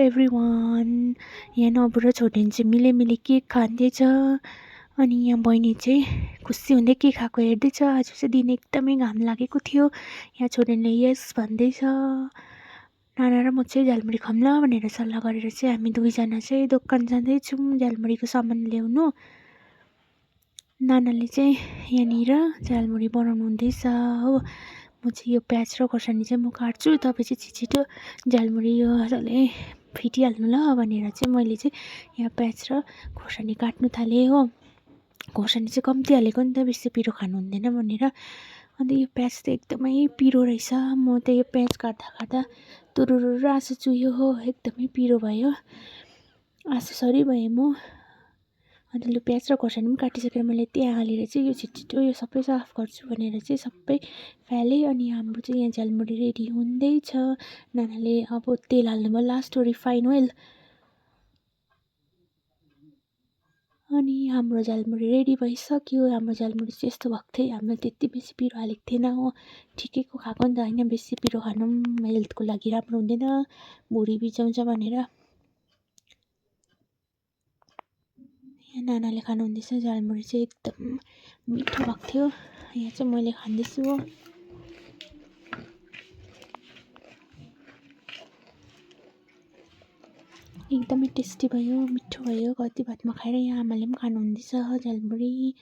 Everyone. यहाँ नबु र छोडेन चाहिँ मिली केक खाँदैछ। अनि यहाँ बहिनी चाहिँ खुसी हुँदै केक खाएको हेर्दैछ। आज चाहिँ दिन एकदमै घाम लागेको थियो। यहाँ छोडेनले यस भन्दैछ। नाना र म चाहिँ झालमुरी खाऊँ ल भनेर सल्लाह गरेर चाहिँ हामी दुईजना चाहिँ दोकान जाँदैछौँ झालमुरीको सामान ल्याउनु। नानाले चाहिँ यहाँनिर झालमुरी बनाउनु हुँदैछ हो। म चाहिँ यो प्याज र खोर्सानी चाहिँ म काट्छु, तपाईँ चाहिँ छिटो झालमुरी यो मजाले फिटिहाल्नु ल भनेर चाहिँ मैले चाहिँ यहाँ प्याज र खोर्सानी काट्नु थालेँ हो। खोर्सानी चाहिँ कम्ती हालेको नि त, बेसी पिरो खानु हुँदैन भनेर। अन्त यो प्याज त एकदमै पिरो रहेछ। म त यो प्याज काट्दा तुरुरु आँसु चुह्यो हो, एकदमै पिरो भयो, आँसुसरी भएँ म। अन्त लु प्याज र खोर्सानी पनि काटिसकेर मैले त्यहाँ हालेर चाहिँ यो छिटो यो सबै साफ गर्छु भनेर चाहिँ सबै फालेँ। अनि हाम्रो चाहिँ यहाँ झालमुरी रेडी हुँदैछ। नानाले अब तेल हाल्नुभयो, लास्ट रिफाइन ओइल। अनि हाम्रो झालमुरी रेडी भइसक्यो। हाम्रो झालमुरी चाहिँ यस्तो भएको थियो, हामीले त्यति बेसी पिरो हालेको थिएन हो, ठिकैको खाएको नि त होइन। बेसी पिरो खानु पनि हेल्थको लागि राम्रो हुँदैन, भुँडी बिचाउँछ भनेर। यहाँ नानाले खानुहुँदैछ झालमुरी चाहिँ एकदम मिठो भएको थियो। यहाँ चाहिँ मैले खाँदैछु हो। एकदमै टेस्टी भयो, मिठो भयो। कति भातमा खाएर यहाँ आमाले पनि खानुहुँदैछ झालमुरी।